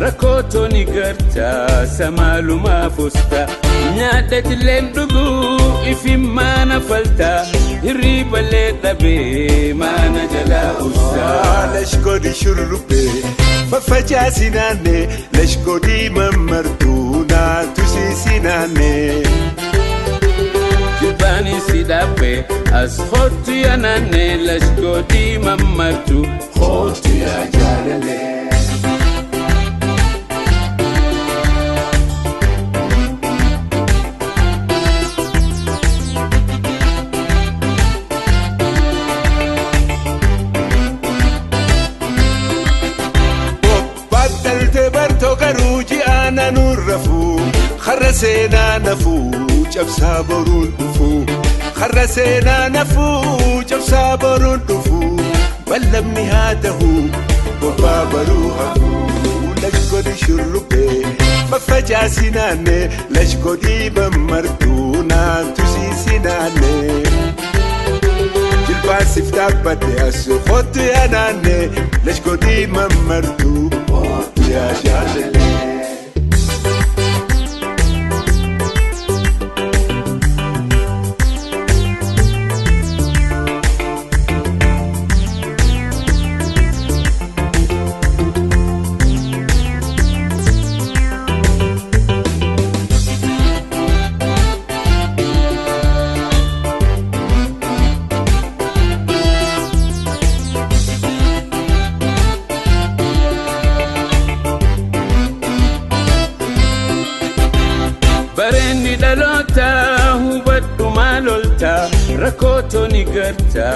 Rakkooto ni garta samaalumaaf usta. Nyaadhatileen dhuguu ifi maana falta. Hirriibalee dhabee maana jalaa usta. Lashkoodii shurrubbee faffacaasi naannee lashkoodii mammartuu naatu siisi naannee. Jilbaani si dhaabee as kootu yaa naannee lashkoodii mammartuu kootu yaa jaalalee. Baddaltee bartoo garuu ji'aana nurrafuu karra seenaa nafuu cabsaa boruun dhufuu karra seenaa nafuu cabsaa boruun dhufuu bal'amni haa ta'uu bobbaa baruu hafuu lashkoodii shurrubbee faffacaasi naannee lashkoodii mammartuu naantu siisi naannee. Jilbaan siif dhaabbate as kootu yaa naannee lashkoodii mammartuu kootu yaa jaalalee. Bareenni dhaloota hubadhu maal olta rakkooto ni garta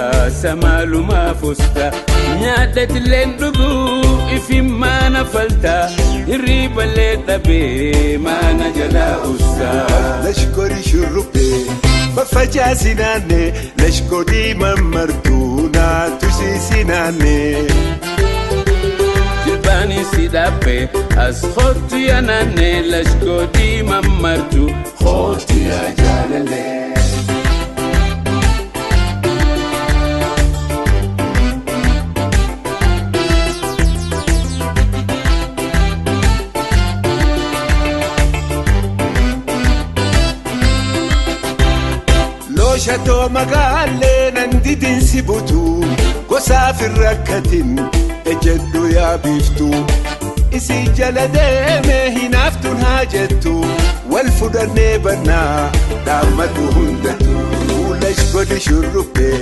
samaalumaaf usta. Nyaadhatileen dhuguu ifi maana falta hirriibalee dhabee maana jalaa usta. Lashkoodii shurrubbee faffacaasi naannee lashkoodii mammartuu naatu siisi naannee. Jilbaani si dhaabee as kootu yaa naannee lashkoodii mammartuu kootu yaa jaalalee. Looshatoo magaalee nan didinsi butuu gosaaf hin rakkatin ejjedhu yaa biiftuu. Isii jala deemee hinaaftuun haa jettu wal fudhannee bannaa dhaammatu hundatu. Lashkoodii shurrubbee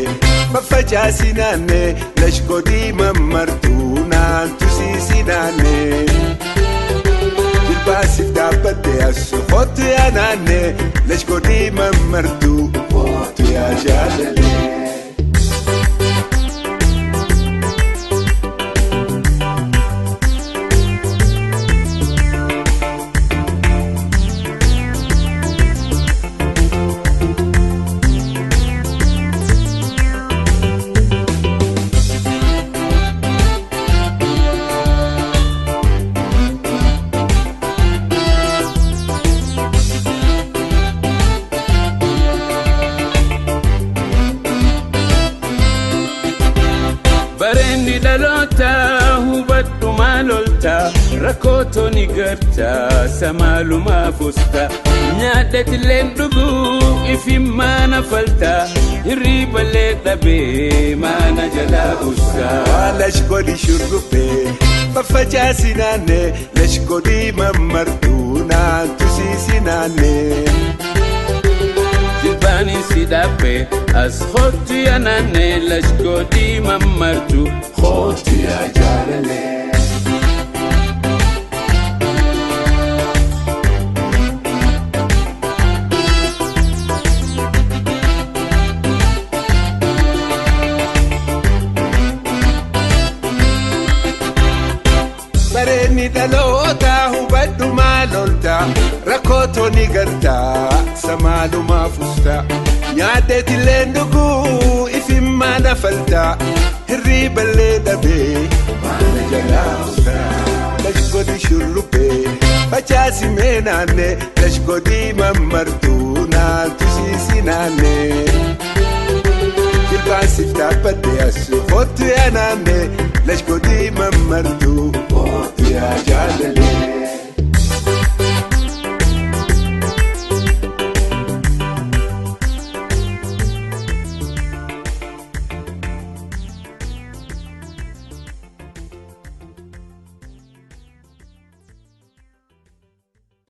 faffacaasi naannee lashkoodii mammartuu naantu siisi naannee. Jilbaan siif dhaabbate as kootu yaa naannee lashkoodii mammartuu kootu yaa jaalalee. Bareenni dhaloota hubadhu maal olta rakkooto ni garta samaalumaaf usta. Nyaadhatileen dhuguu ifi maana falta hirriibalee dhabee maana jalaa usta. Lashkoodii shurrubbee faffacaasi naannee lashkoodii mammartuu naantu siisi naannee. Jilbaani si dhaabee as kootu yaa naannee lashkoodii mammartuu kootu yaa jaalalee. Bareenni dhaloota hubadhu maal olta rakkooto ni garta samaalumaaf usta. Nyaadheetilleen dhuguu ifi maana falta hirriiballee dhabee maana jalaa usta. Lashkoodii shurrubbee facaasi mee naannee lashkoodii mammartuu naantu siisi naannee. Jilbaan siif dhaabbate as kootu yaa naannee lashkoodii mammartuu kootu. yaa jaalale.